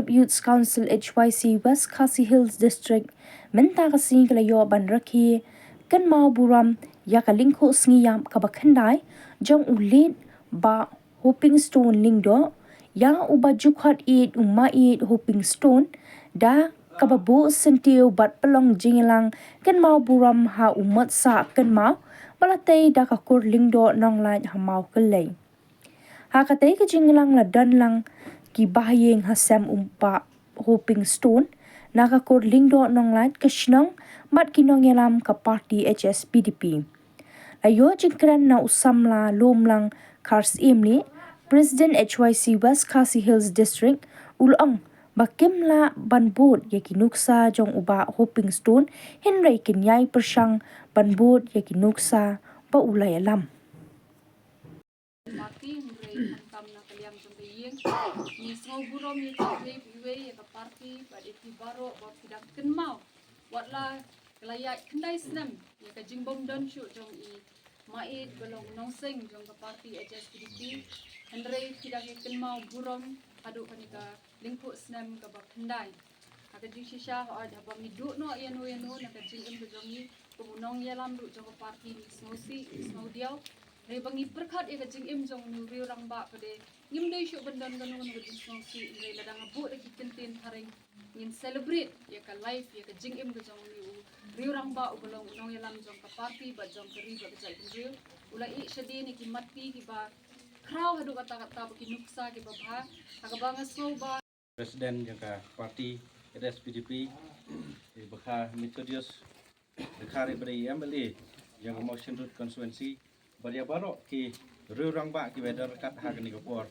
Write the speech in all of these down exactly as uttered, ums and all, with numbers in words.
Youth Council H Y C West Khasi Hills District mynta ka sngi ka la ïoh ban rakhe kynmaw burom ïa ka lyngkhuh sngi ïap kaba khyndai jong u late Bah Hoping Stone Lyngdoh, ïa uba ju khot ïeit u Maieit Hoping Stone, da kaba buh syntiew bad pynlong jingïalang kynmaw burom ha u Motsah Kynmaw, ba la tei da ka kur Lyngdoh Nonglait ha Mawkyllei. Ha katei ka jingïalang la don lang ki bahaïing ha sem u Bah Hoping Stone na ka kur Lyngdoh Nonglait, ka shnong bad ki nongïalam ka party H S P D P. La ïoh jingkren na u samla Lumlang Kharsyiem President H Y C West Khasi Hills District, u la ong ba kim lah ban bud ïa ki nuksa jong u Bah Hoping Stone, hynrei kin ïai pyrshang ban bud ïa ki nuksa ba u la ïalam. Party, hynrei khamtam na ka liang jong ka ïing, ngi sngew burom ïa kiwei kiwei ïa ka party bad ïa ki baroh ba phi dang kynmaw, wat la ka la ïaid khyndai snem ïa ka jingbym don shuh jong i Maieit ba long nongseng jong ka party H S P D P, hynrei phi dang ïa kynmaw burom haduh kane ka lyngkhuh snem kaba khyndai. Ha ka jingshisha, hooid, haba ngi duh noh ïano ïano na ka jingim ka jong ngi kum u nongïalam ruh jong ka party, ngi sngewsih, ngi sngewdiaw. Hynrei ba ngi pyrkhat ïa ka jingim jong u riewrangbah, ka dei ngim dei shuh ban don kano kano ka jingsngewsih. Hynrei lada nga buh da ki kyntien tharing, ngin celebrate ïa ka life, ïa ka jingim ka jong u riewrangbah uba long u nongïalam jong ka party bad jong ka ri bad ka jaitbynriew. U la ïeh shadien ïa ki matti kiba khraw haduh katta katta bad ki nuksa kiba bha, ha kaba nga sngew ba President jong ka party H S P D P, i Bah Methodius Dkhar, i ba dei M L A jong ka Mawshynrut constituency, bad ïa baroh ki riewrangbah kiba don ryngkat ha kane ka por.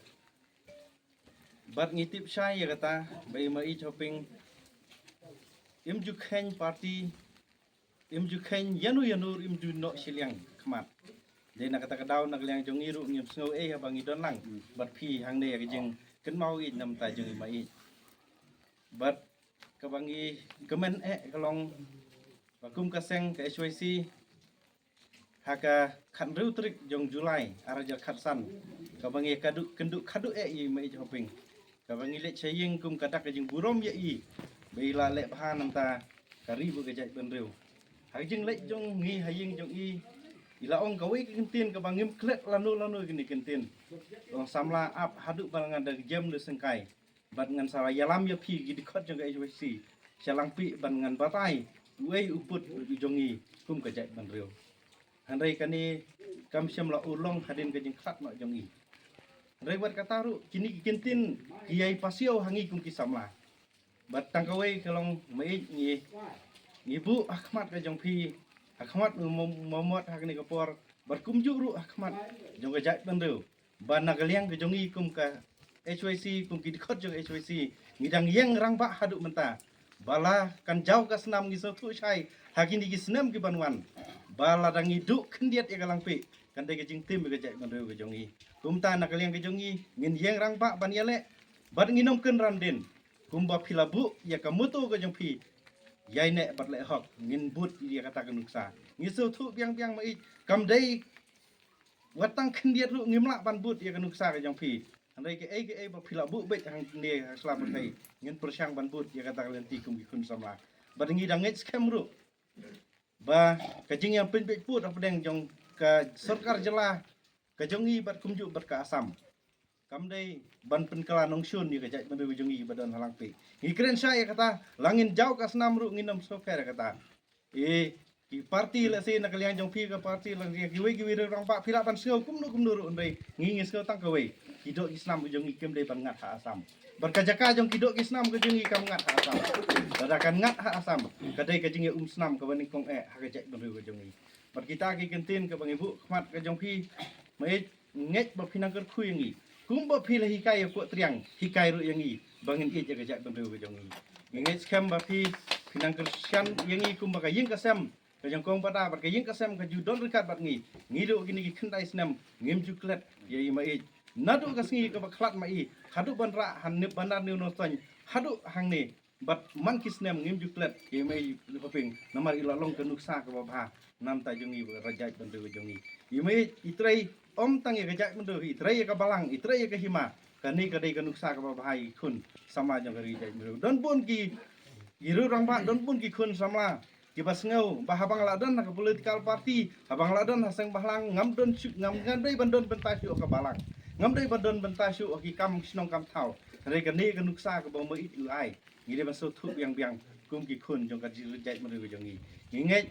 Bad ngi tip shai ïa kata ba i Maieit Hoping im ju kheiñ party, im ju kheiñ ïano ïano, im ju noh shiliang khmat. Dei na kata ka daw na ka liang jong ngi ruh ngim sngew ei haba ngi don lang bad phi hangne ïa ka jingkynmaw ïeit namar jong i Maieit. Bad kaba ngi kmen eh ka long ba kum ka seng ka H Y C, ha ka khathynriew tarik jong July arhajar khatsan, kaba ngi ka duh kynduh khadduh eh i Maieit Hoping, kaba ngi leit sha ïing kum ka dak ka jingburom ïa i ba i la leh bha namar ka ri bad ka jaitbynriew. Ha ka jingleit jong ngi ha ïing jong i, i la ong kawei ka kyntien kaba ngim klet lano lano kine ki kyntien. Ong samla, ap haduh ba ngan da jem da sengkai, bad ngan sa ïalam ïa phi ki dkhot jong ka H Y C sha Langpih bad ngan batai uei u pud u jong i kum ka jaitbynriew. Hynrei kane kam shym la urlong hadien ka jingkhlad noh jong i. Hynrei wat kata ruh kine ki kyntien ki ïai pasiaw ha ngi kum ki samla. Bad tang kawei ka long Maieit, ngi, ngi buh ha khmat ka jong phi, ha khmat u mo-, mo-, mot ha kane ka por, bad kumjuh ruh ha khmat jong ka jaitbynriew, ba na ka liang ka jong ngi kum ka H Y C, kum ki dkhot jong ka H Y C, ngi dang ïeng rangbah haduh mynta. Ba la kan jaw ka snam, ngi sngewthuh shai ha kine ki snem ki ban wan, ba lada ngi duh khyndiat ïa ka Langpih, kan dei ka jingtim ïa ka jaitbynriew ka jong ngi. Kumta na ka liang ka jong ngi ngin ïeng rangbah ban ïaleh, bad ngin ym kynran dien. Kumba phi la buh ïa ka motto ka jong phi, ïaineh bad leh hok, ngin bud ïa kata ka nuksa. Ngi sngewthuh biang biang Maieit, kam dei wat tang khyndiat ruh ngim lah ban bud ïa ka nuksa ka jong phi. Hynrei kaei kaei ba phi la buh beit hangne ha sla pyrthei, ngin pyrshang ban bud ïa kata ka lynti kum ki khun samla. Bad ngi dang ngeit skhem ruh ba ka jingïapynbeit pud hapdeng jong ka sorkar jylla ka jong ngi bad kumjuh bad ka Assam, kam dei ban pynkylla nongshun ïa ka jaitbynriew jong ngi ba don ha Langpih. Ngi kren shai ïa kata, la ngin jaw ka snam ruh ngin ym sngewkher ïa kata. Eh, ki party lehse na ka liang jong phi ka party, la kiwei kiwei riewrangbah phi lah ban sngew kumno kumno ruh, hynrei ngi ngi sngew tang kawei, ki doh ki snam ka jong ngi kim dei ban ngat ha Assam. Bad ka jaka jong ki doh ki snam ka jong ngi kam ngat ha Assam. Lada kan ngat ha Assam, ka dei ka jingïaumsnam kaba nyngkong eh ha ka jaitbynriew ka jong ngi. Bad kita ki kyntien kaba ngi buh khmat ka jong phi, Maieit, ngeit ba phi nang kyrkhu ïa ngi. Kumba phi la hikai ïa Koh Triang, hikai ruh ïa ngi ba ngin ïeit ïa ka jaitbynriew ka jong ngi. Ngi ngeit skhem ba phi, phi nang kyrshan ïa ngi kumba ka ïing ka sem ka jong Kong Bada bad ka ïing ka sem ka ju don ryngkat bad ngi. Ngi duh kine ki khyndai snem ngim ju klet ïa i Maieit. Naduh ka sngi kaba khlad ma i haduh ban rah ha Nip Bandar New North Saiñ haduh hangne. Bad man ki snem ngim ju klet ïa i Maieit Hoping, namar i la long ka nuksa kaba bha namar jong ngi bad ka jaitbynriew jong ngi. I Maieit i trei ym tang ïa ka jaitbynriew, i trei ïa ka balang, i trei ïa ka hima. Kane ka dei ka nuksa kaba bha ïa ki khun samla jong ka ri Jaitbynriew. Don bun ki, ki rangbah, don bun ki khun samla kiba sngew ba haba nga la don ha ka political party, haba nga la don ha seng bhalang, ngam don shuh, ngam, ngam dei ban don bynta shuh ha ka balang, ngam dei ban don bynta shuh ha ki kam shnong kam thaw. Hynrei kane ka nuksa kaba ma ïeit u ai, ngi dei ban sngewthuh biang biang kum ki khun jong ka ri Jaitbynriew jong ngi. Ngi ngeit